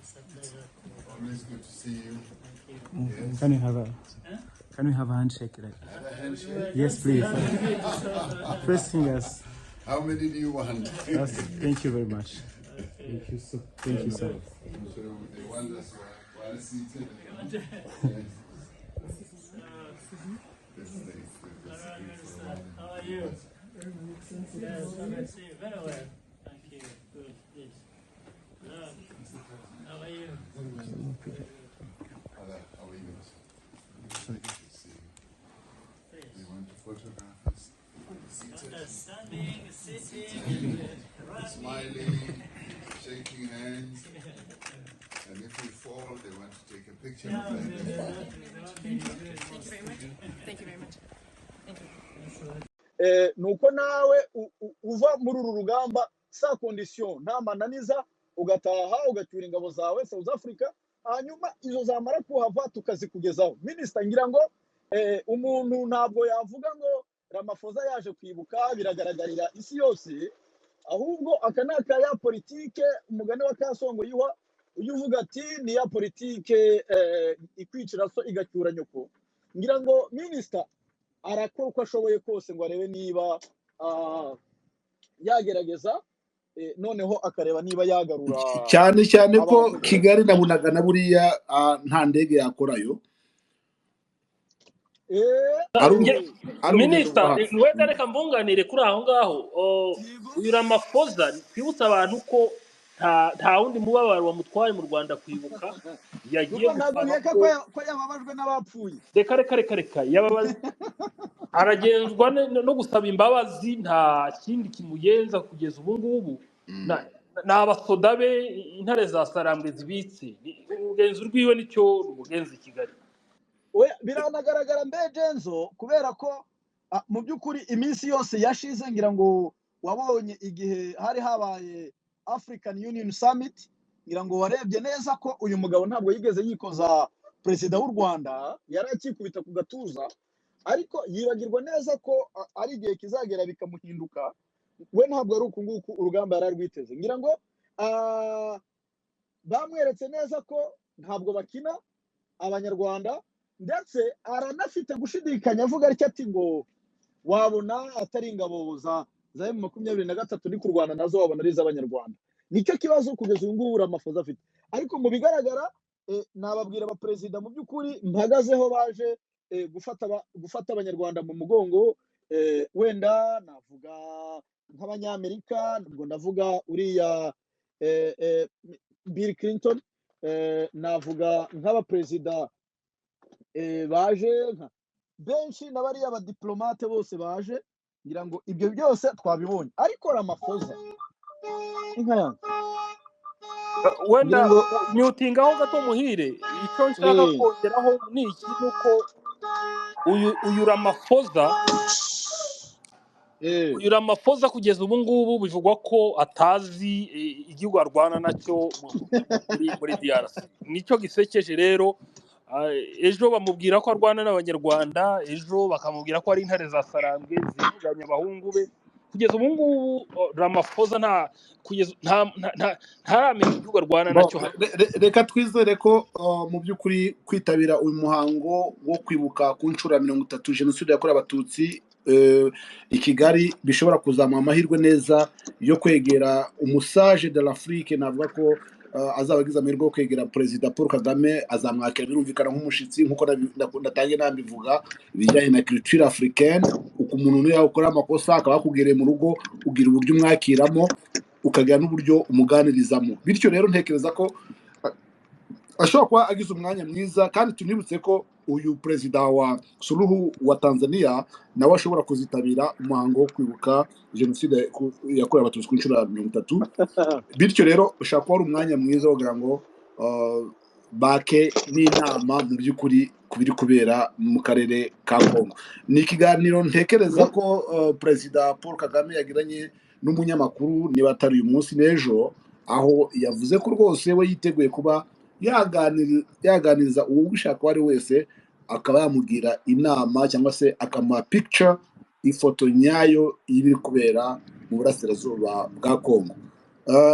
It's a pleasure to Always good to see you. Thank you. Yes. Can we have a Can we have a handshake? Like, Have a handshake. yes, please. First fingers. How many do you want? Thank you very much. Thank you so. Thank you, sir. So they want us well seated. Yes. Let's stay let's stay for a while. How are you? Yes, I see you very well. Thank you. Good. Yes. Hello. How are you? Hello, how are you? Good to see you. Please. They want to photograph us. Seated, Understanding, sitting, and running. Smiling, shaking hands. And if we fall, they want to take a picture of that. Thank you very much. Thank you very much. Thank you. Nuko nawe uva muri uru rugamba sans condition, nta mananiza, ugataha ugacyura ingabo zawe South Africa, hanyuma izo zamara kuhava tukazikugezaho. Minisita, ngira ngo umuntu ntabwo yavuga ngo Ramaphosa yaje kwibuka, biragaragarira isi yose. Ahubwo aka ni aka ya politike, umugani wa Kasongo yiwa ujya uvuga ati ni ya politike ikwicira so igacyura nyoko. Ngira ngo minisita arakora uko ashoboye kose ngo arebe niba yagerageza, noneho akareba niba yagarura cyane cyane ko abantu. Kigali na Bunagana buriya nta ndege yakorayo. Ari ari urugendo Minisita, rwo hafi. Wenda reka mbunganire kuri aho ngaho. Uyu Ramaphosa, twibutse abantu ko nta wundi mubabaro wamutwaye mu Rwanda kwibuka, yagiye Kuko ntabwo gusaba nkeka ko ko yababajwe n'abapfuye. Reka, reka, reka, reka, yababaza aragenzwa no gusaba imbabazi, nta kindi kimugenza kugeza ubu ngubu. Ni abasoda be, intare za Sarambwe zibitse. Urugenzo rwiwe nicyo rumugenza i Kigali. Oya, biranagaragara mbe Genzo, kubera ko mu by'ukuri iminsi yose yashize, ngira ngo wabonye igihe hari habaye African Union Summit, ngira ngo warebye neza ko uyu mugabo ntabwo yigeze yikoza perezida w'u Rwanda, yari akikubita ku gatuza, ariko yibagirwa neza ko ari igihe kizagera bikamuhinduka. We ntabwo ari uku nguku urugamba yari arwiteze. Ngira ngo bamweretse neza ko ntabwo bakina abanyarwanda, ndetse aranafite gushidikanya avuga atya ati ngo wabona atari ingabo za M23 ni kurwana nazo, wabona ari iz'abanyarwanda. Nicyo kibazo kugeza ubu ngubu Ramaphosa afite. Ariko mu bigaragara, nababwira abaperezida mu by'ukuri mpagazeho baje gufata abanyarwanda mu mugongo, wenda navuga nk'abanyamerika, ubwo ndavuga uriya Bill Clinton, navuga nk'abaperezida baje benshi na bariya abadiplomate bose baje. Ngira ngo ibyo byose twabibonye, ariko Ramaphosa, inka yanjye, Wenda ngira ngo myutingaho gato, Muhire. Icyo nshaka kongeraho ni iki, nuko uyu Ramaphosa, uyu Ramaphosa kugeza ubu ngubu bivugwa ko atazi igihugu arwana nacyo muri DRC. Nicyo gisekeje rero. Ejo bamubwira ko arwana n'abanyarwanda, ejo bakamubwira ko ari intare za Sarambwe zivuganye abahungu be. Kugeza ubu ngubu Ramaphosa nta kugeza ntaramenya igihugu arwana Bon, nacyo. Reka twizere ko mu by'ukuri kwitabira uyu muhango wo kwibuka ku nshuro ya 30 jenoside yakorewe abatutsi i Kigali bishobora kuzamuha amahirwe neza yo kwegera umu sage de l'Afrique. Navuga ko azaba agize amahirwe yo kwegera Perezida Paul Kagame, azamwakira birumvikana nk'umushitsi, nk'uko natangiye nabivuga ibijyanye na culture africaine, uko umuntu niyo yakora amakosa akaba yakugereye mu rugo, ugira uburyo umwakiramo, ukagira n'uburyo umuganirizamo. Bityo rero ntekereza ko ashobora kuba agize umwanya mwiza. Kandi tunibutse ko uyu perezida wa Suluhu wa Tanzania nawe ashobora kuzitabira umuhango wo kwibuka jenoside yakorewe abatutsi ku nshuro ya 30. Bityo rero ushobora kuba ari umwanya mwiza wo kugira ngo bake n'inama mu by'ukuri ku biri kubera mu karere ka Kongo. Ni ikiganiro ntekereza ko Perezida Paul Kagame yagiranye n'umunyamakuru, niba atari uyu munsi n'ejo, aho yavuze ko rwose we yiteguye kuba yaganiriza uwo ubishaka uwo ari we wese, akaba yamugira inama cyangwa se akamuha picture, ifoto nyayo y'ibiri kubera mu burasirazuba bwa Kongo.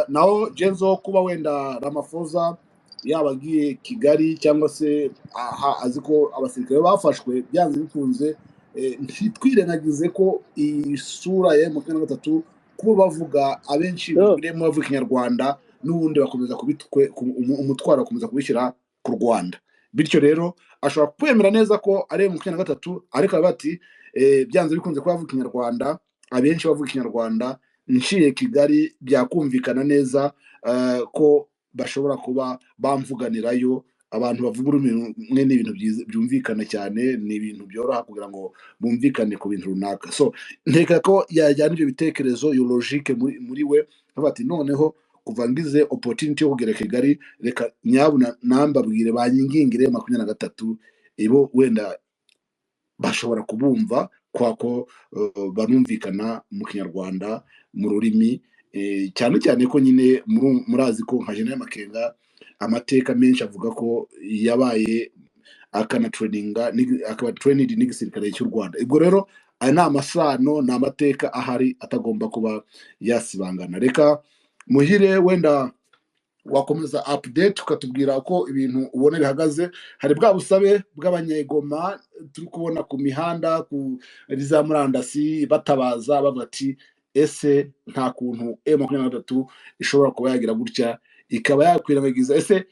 Naho Genzo, kuba wenda Ramaphosa Yaba agiye Kigali cyangwa se aha azi ko abasirikare bafashwe, byanze bikunze ntitwirengagize ko iyi sura ya M23 kuba bavuga abenshi Yo, birimo bavuga ikinyarwanda, n'ubundi bakomeza kubitwe umutwaro bakomeza kubishyira ku Rwanda. Bityo rero ashobora kwemera neza ko ari M23, ariko aravuga ati byanze bikunze kuba bavuga ikinyarwanda, abenshi bavuga ikinyarwanda, nciye Kigali byakumvikana neza ko bashobora kuba bamvuganirayo. Abantu bavuga ururimi rumwe ni ibintu byiza byumvikana cyane, ni ibintu byoroha kugira ngo bumvikane ku bintu runaka. So nkeka ko yajyana ibyo bitekerezo, iyo logique muri we, avuga ati noneho kuva ngize opportunity yo kugera Kigali, reka nyabuna nambabwire banyingingire 23, ibo wenda bashobora kubumva kwa ko barumvikana mu kinyarwanda, mu rurimi, cyane cyane ko nyine murazi ko nka General Makenga amateka menshi avuga ko yabaye akanatraininga akaba trained n'igisirikare cy'u Rwanda. Ubwo rero aya ni amasano, ni amateka ahari atagomba kuba yasibangana. Reka Muhire, wenda wakomeza update ukatubwira uko ibintu ubona bihagaze. Hari bwa busabe bw'abanyegoma turi kubona ku mihanda, kuri za murandasi, batabaza bavuga ati ese nta kuntu M23 ishobora kuba yagira gutya ikaba yakwirengagiza? Ese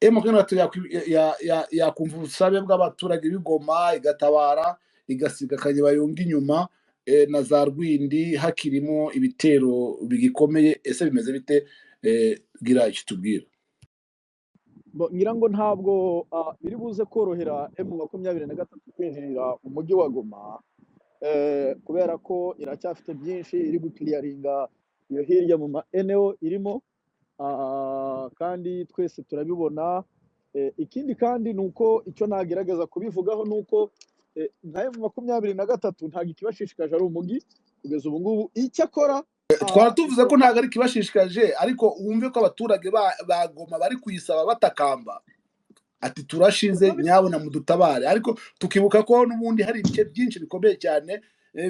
M23 yakumva ubusabe bw'abaturage b'Igoma igatabara, igasiga Kanyabayonga inyuma na za Rwindi hakirimo ibitero bigikomeye? Ese bimeze bite? Gira icyo tubwira. Bo, ngira ngo ntabwo biri buze korohera M23 kwinjirira umujyi wa Goma, kubera ko iracyafite byinshi iri gukiliyaringa iyo hirya mu ma eneo irimo, kandi twese turabibona. Ikindi kandi ni uko icyo nagerageza kubivugaho ni uko nka M23 ntabwo ikibashishikaje ari umujyi kugeza ubu ngubu. Icyakora Twara tuvuze ko ntabwo ari ikibashishikaje, ariko wumve ko abaturage ba Goma bari kuyisaba batakamba ati turashize, uko nyabona mudutabare. Ariko tukibuka ko n'ubundi hari ibice byinshi bikomeye cyane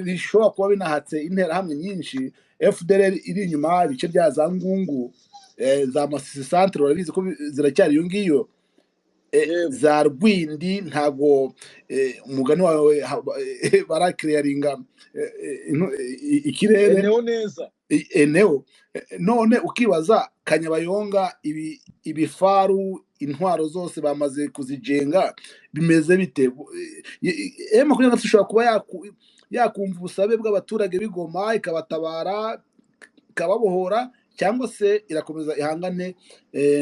bishobora kuba binahatse interahamwe nyinshi, FDLR iri inyuma, ibice bya za Ngungu, za Masisi centre urabizi ko ziracyari iyo ngiyo, yego za Rwindi ntago umugani wawe barakiriyaringa ikirere eneo neza eneo. None ukibaza Kanyabayonga, ibifaru, intwaro zose bamaze kuzijenga, bimeze bite? M23 ishobora kuba yakumva ubusabe bw'abaturage b'Igoma ikabatabara ikababohora, cyangwa se irakomeza ihangane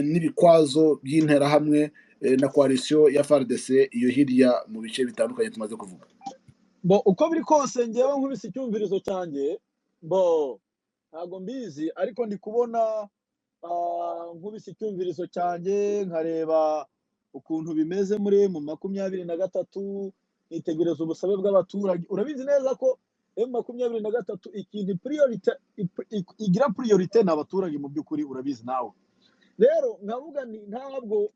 n'ibikwazo by'interahamwe na coalition ya FARDC iyo hirya mu bice bitandukanye tumaze kuvuga. Bo, uko biri kose ngewe nkubise icyumvirizo cyanjye, bo ntabwo mbizi, ariko ndi kubona nkubise icyumvirizo cyanjye nkareba ukuntu bimeze muri M23, nitegereza ubusabe bw'abaturage. Urabizi neza ko M23 ikintu priorite igira priorite ni abaturage mu by'ukuri, urabizi nawe. Rero nkavuga nti ntabwo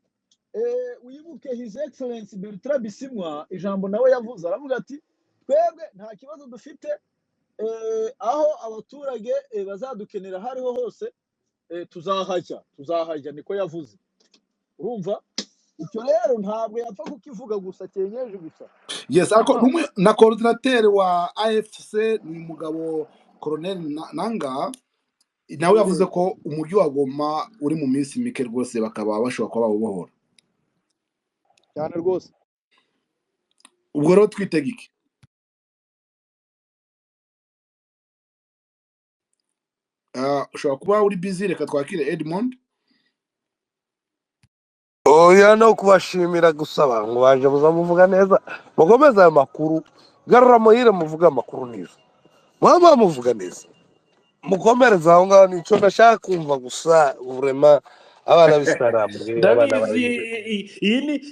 wibuke His Excellency Bertrand Bisimwa ijambo nawe yavuze, aravuga ati twebwe nta kibazo dufite, aho abaturage bazadukenera hariho hose, tuzahajya, niko yavuze. Urumva icyo rero ntabwo yapfa kukivuga gusa cyenyeje gusa. Yes, ariko numwe na coordinateur wa AFC ni umugabo Colonel Nanga, nawe yavuze ko umujyi wa Goma uri mu minsi mike rwose bakaba bashobora kuba bawubohora cyane rwose. Ubwo rero twitega iki? Ushobora kuba uri busy, reka twakire Edmond. Oya, no kubashimira gusa ngo baje muzamuvuga neza, mukomeze ayo makuru, garura muhire muvuge amakuru neza, mwaba muvuga neza, mukomereze aho ngaho. Nicyo ndashaka kumva gusa, vraiment abana b'isarambwe, abana Ndabizi bayize.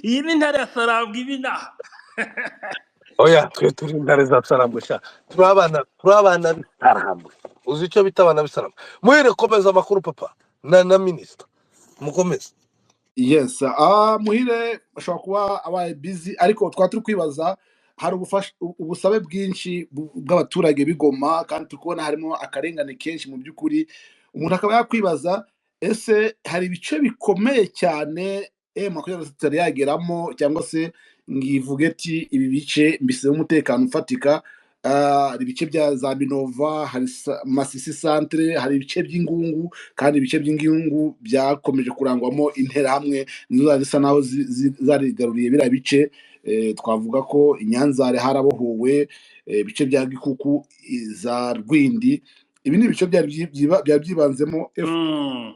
iyi ni intare ya Sarambwe iba inaha. Oya, twe turi intare za Sarambwe sha, turi abana b'isarambwe. Uzi icyo bita abana b'isarambwe? Muhire, komeza amakuru papa na minisita, mukomeze. Yes, Muhire ashobora kuba abaye busy, ariko twaba turi kwibaza hari ubusabe bwinshi bw'abaturage b'Igoma, kandi turi kubona harimo akarengane kenshi mu by'ukuri. Umuntu akaba yakwibaza ese hari ibice bikomeye cyane M23 itari yageramo, cyangwa se ngo ivuge ati ibi bice mbisizeho umutekano ufatika. Hari ibice bya za Minova, hari Masisi centre, hari ibice by'Ingungu, kandi ibice by'Ingungu byakomeje kurangwamo interahamwe nizo zari zisa naho zarigaruriye biriya bice. Twavuga ko i Nyanza hari harabohowe, ibice bya Gikuku, za Rwindi, ibi ni ibice byari byibanzemo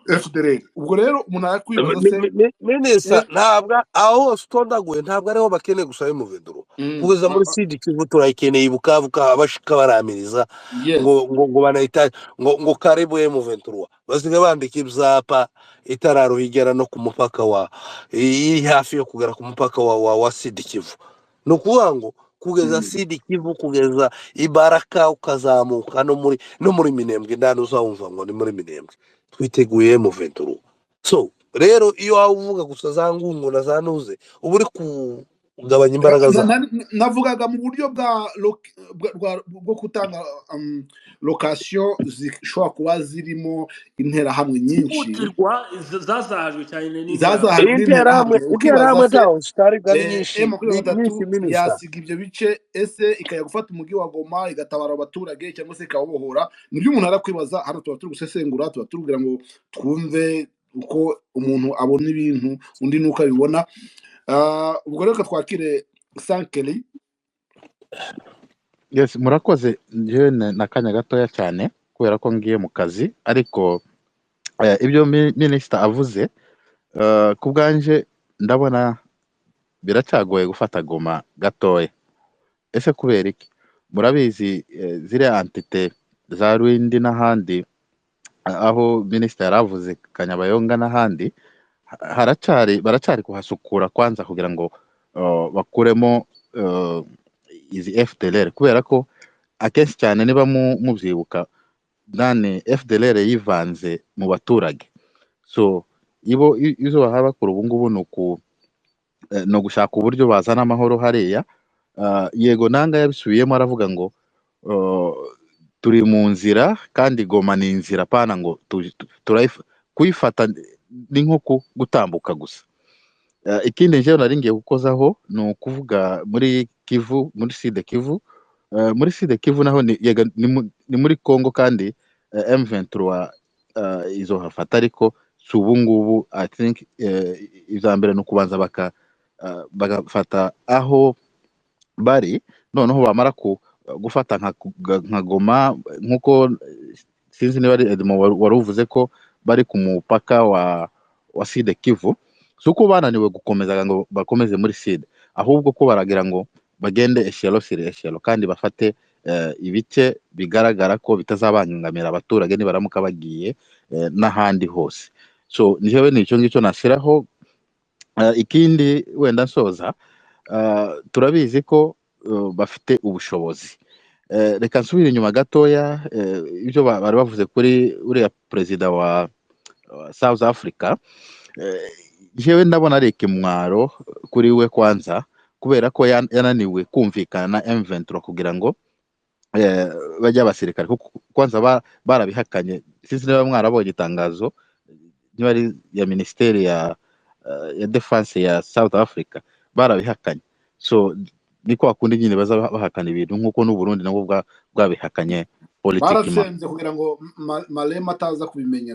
FDLR. Ubwo rero umuntu arakwibaza se Minisita, ntabwo aho hose utondaguye ntabwo ariho bakeneye gusa M23. Kugeza muri Sud Kivu turayikeneye, i Bukavu bashika baramiriza yes ngo banayita ngo karibu M23, basigaye bandika ibyapa itararuha igera no ku mupaka wa iri hafi yo kugera ku mupaka wa Sud Kivu. Ni ukuvuga ngo kugeza Sud Kivu, kugeza Ibaraka, ukazamuka no muri Minembwe, ndani uzawumva ngo ni muri Minembwe twiteguye M23. So rero iyo waba uvuga gusa za Ngungu na za Ntuze, uba uri kugabanya imbaraga zabo. Navugaga mu buryo bwa bwo gutanga location zishobora kuba zirimo interahamwe nyinshi zihutirwa zazahajwe cyane n'interahamwe. Zazahajwe Interahamwe n'interahamwe, ukibaza interahamwe se ntaho zitari ari nyinshi, M makumyabiri na ni gatatu nyinshi, minisita. yasiga ibyo bice, ese ikajya gufata umujyi wa Goma igatabara abaturage, cyangwa se ikababohora? Nibyo umuntu arakwibaza. Hano tuba turi gusesengura, tuba tubwira ngo twumve uko umuntu abona ibintu, undi nuko abibona. Ubwo rero reka twakire Sankeli. Yes, murakoze. Njyewe n'akanya gatoya cyane kubera ko ngiye mu kazi, ariko ibyo minisita avuze, ku bwanje ndabona biracyagoye gufata Goma gatoya. Ese kubera iki? Murabizi, ziriya entité za Rwindi n'ahandi, aho minisita yaravuze Kanyabayonga n'ahandi, haracari baracyari kuhasukura kwanza kugira ngo bakuremo izi FDLR, kubera ko akenshi cyane niba mubyibuka nane FDLR yivanze mu baturage. So ibo izo bahaba bakora ubu ngubu ni uku ni ugushaka uburyo bazana amahoro hariya. Yego Nanga yabisubiyemo aravuga ngo turi mu nzira, kandi Goma ni inzira, pana ngo kuyifata ni nko gutambuka gusa. Ikindi njyewe nari ngiye gukozaho ni ukuvuga muri Kivu, muri Sud Kivu. Muri Sud Kivu naho ni, yega, ni muri Congo, kandi M23 izohafata, ariko si ubu ngubu. I think ibya mbere ni ukubanza bagafata aho bari, noneho bamara gufata nka Goma, nk'uko sinzi niba ari Edmond wari uvuze ko bari ku mupaka wa Sud Kivu. Si uko bananiwe gukomeza ngo bakomeze muri Sud, ahubwo ko baragira ngo bagende échelon sur échelon, kandi bafate ibice bigaragara ko bitazabangamira abaturage nibaramuka bagiye n'ahandi hose. So njyewe ni icyo ngicyo nashyiraho. Ikindi wenda nsoza, turabizi ko bafite ubushobozi. Reka nsubire inyuma gatoya, ibyo bari bavuze kuri uriya perezida wa South Africa. Njyewe ndabona ari ikimwaro kuri we kwanza, kubera ko yananiwe kumvikana na M23 kugira ngo bajye abasirikare, kuko kwanza barabihakanye. Sinzi niba mwarabonye itangazo, niba ari ya minisiteri ya defense ya South Africa, barabihakanye. So ni kwa kundi nyine baza bahakana ibintu, nk'uko n'u Burundi nabwo bwabihakanye politiquement. Baratsenze kugira ngo Malema ataza kubimenya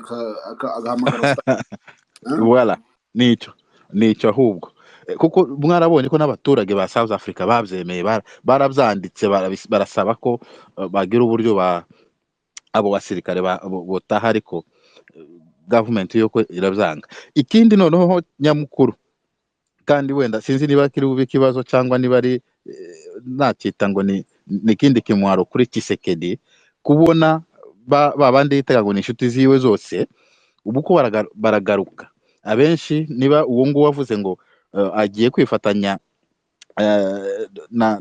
agahamagara Voilà, nico ahubwo. Kuko mwarabonye ko n'abaturage ba South Africa babyemeye, barabyanditse, barasaba ko bagira uburyo ba abo basirikare botaha, ariko government yo ko irabyanga. Ikindi noneho nyamukuru, kandi wenda sinzi niba kiri bube ikibazo cyangwa niba ari nacyita ngo ni ikindi kimwaro kuri Tshisekedi, kubona ba bandi yitaga ngo ni inshuti ziwe zose ubu ko baragaruka abenshi. Niba uwo nguwo avuze ngo agiye kwifatanya na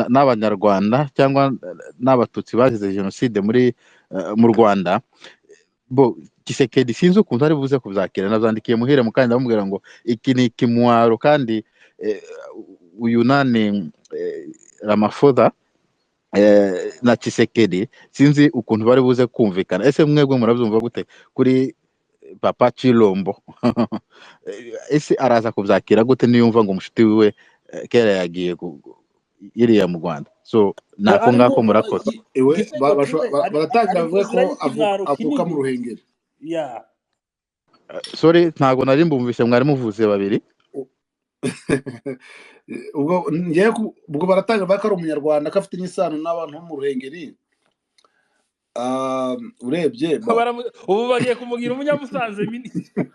n'abanyarwanda cyangwa n'abatutsi bazize jenoside muri mu Rwanda, bo Tshisekedi sinzi ukuntu ari buze kubyakira. Nabyandikiye Muhire mukanya, ndamubwira ngo iki ni ikimwaro, kandi uyu nani Ramaphosa na Tshisekedi sinzi ukuntu bari buze kumvikana. Ese mwebwe murabyumva gute kuri Papa Chilombo? Ese araza kubyakira gute niyumva ngo umushuti wiwe kera yagiye iriya mu Rwanda? So nako Ariko ngako murakoze. Iwe Gisego tuwe baratangira ari bavuga kuzira ko n'ikimwaro avuka mu kinini. Ruhengeri. Ya. Sorry, ntago nari mbumvise, mwari muvuze babiri. Ubwo ngiye ubwo baratangira bavuga ko ari umunyarwanda, ko afite n'isano n'abantu bo mu Ruhengeri. Urebye Ubu bagiye kumugira umunyamusanze minisitiri.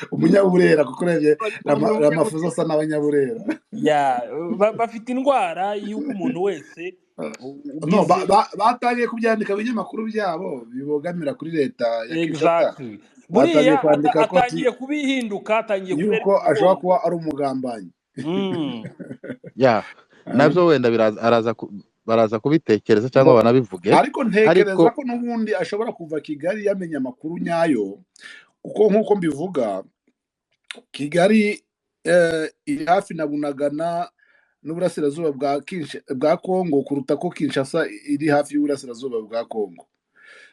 Umunyaburera, kuko urebye Bagiye kumugira Ramaphosa asa n'abanyaburera. Ya, bafite indwara y'uko umuntu wese No, ugize batangiye kubyandika mu binyamakuru byabo bibogamira kuri leta ya Kinshasa. Exactly. Batangiye Buriya kwandika ko ati atangiye kubihinduka, atangiye yuko kubereka ashobora umugongo. kuba ari umugambanyi. Ya, nabyo wenda araza baraza kubitekereza cyangwa banabivuge. Ariko ntekereza Ariko ko n'ubundi ashobora kuva Kigali yamenya amakuru nyayo, kuko nk'uko mbivuga Kigali iri hafi na Bunagana n'uburasirazuba bwa Kongo kuruta ko Kinshasa iri hafi y'uburasirazuba bwa Kongo.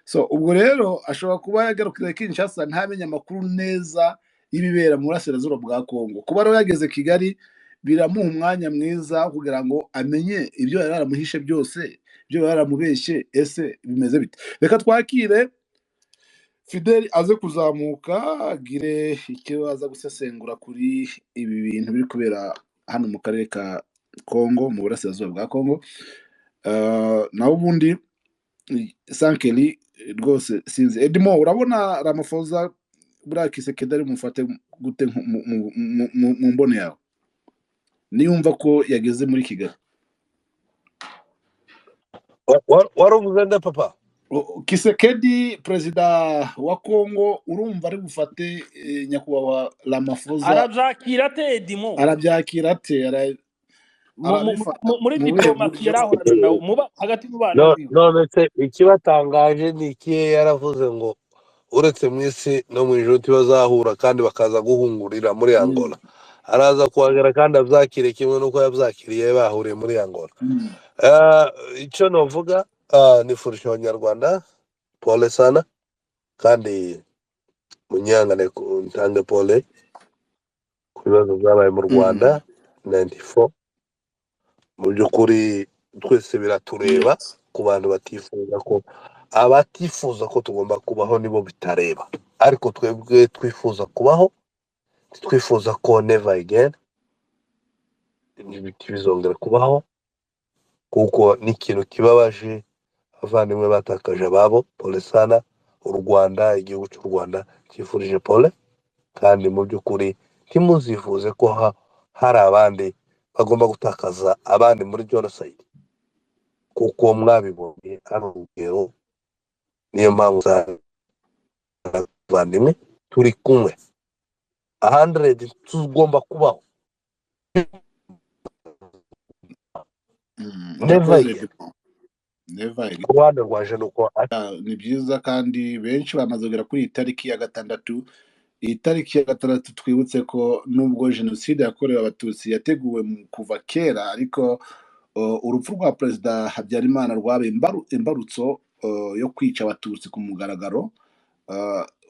So ubwo rero ashobora kuba yagarukira Kinshasa ntamenye amakuru neza y'ibibera mu burasirazuba bwa Kongo. Kuba rero yageze Kigali biramuha umwanya mwiza kugira ngo amenye ibyo yari yaramuhishe byose, ibyo yari yaramubeshye, ese bimeze bite. Reka twakire Fidel aze kuzamuka agire icyo aza gusesengura kuri ibi bintu biri kubera hano mu karere ka Kongo, mu burasirazuba bwa Kongo. Naho ubundi Sankeli rwose sinzi. Edmo, urabona Ramaphosa buriya Kisekedi ari bumufate gute mu mbone yawe niyumva ko yageze muri Kigali? Wari uvuze nde papa? Kisekedi perezida wa Kongo, urumva ari bufate nyakubahwa Ramaphosa Arabyakira ate Edimo? Arabyakira ate? Arabifata Muri mu buhe diplomasi buryo? yarahorana nawe muba hagati y'umubano wiwe. None se ikibatangaje ni ikihe? Yaravuze ngo uretse mu isi no mu ijuru ntibazahura, kandi bakaza guhungurira muri Angola. Araza kuhagera kandi abyakire kimwe n'uko yabyakiriye bahuriye muri Angola. Icyo navuga, nifurije abanyarwanda pole sana, kandi munyangane ntange pole ku bibazo byabaye mu Rwanda 94. Mu by'ukuri twese biratureba. Ku bantu batifuza ko, abatifuza ko tugomba kubaho nibo bitareba, ariko twebwe twifuza kubaho, twifuza ko never again, ntibizongere kubaho, kuko ni ikintu kibabaje. Abavandimwe batakaje ababo, pole sana. U Rwanda, igihugu cy'u Rwanda cyifurije pole, kandi mu by'ukuri ntimuzifuze ko hari abandi bagomba gutakaza abandi muri genocide, kuko mwabibonye ari urugero. Niyo mpamvu abavandimwe turi kumwe 100, tugomba kubaho. Never Urakoze again. Edmo, never again. Ku ruhande rwaje ni uko Ni byiza, kandi benshi bamaze kugera kuri iyi tariki ya 6. Iyi tariki ya 6, twibutse ko nubwo jenoside yakorewe abatutsi yateguwe kuva kera, ariko urupfu rwa perezida Habyarimana rwabaye imbarutso yo kwica abatutsi ku mugaragaro.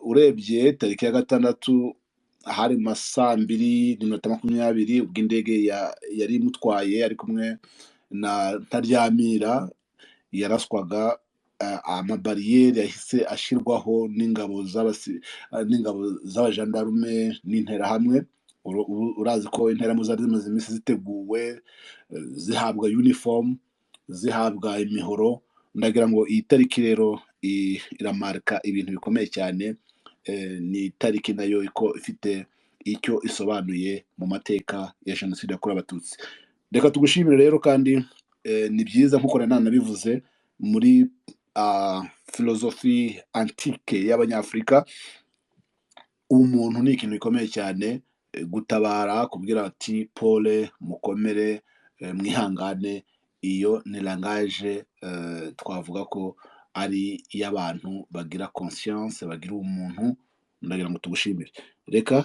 Urebye tariki ya 6 hari mu ma 2:20, ubwo indege yari imutwaye ari kumwe na Ntaryamira yaraswaga, amabariyeri yahise ashyirwaho n'ingabo z'abajandarume n'interahamwe. Urazi ko interahamwe zari zimaze iminsi ziteguwe, zihabwa uniform, zihabwa imihoro. Ndagira ngo iyi tariki rero iramarika ibintu bikomeye cyane. Ni itariki nayo iko ifite icyo isobanuye mu mateka ya jenoside yakorewe abatutsi. Reka tugushimire rero, kandi ni byiza nk'uko nari nanabivuze muri filozofi antike y'abanyafurika, umuntu ni ikintu gikomeye cyane, gutabara, kubwira ati pole, mukomere, mwihangane. Iyo ni langage twavuga ko ari iy'abantu bagira conscience, bagira ubumuntu. Ndagira ngo tugushimire. Reka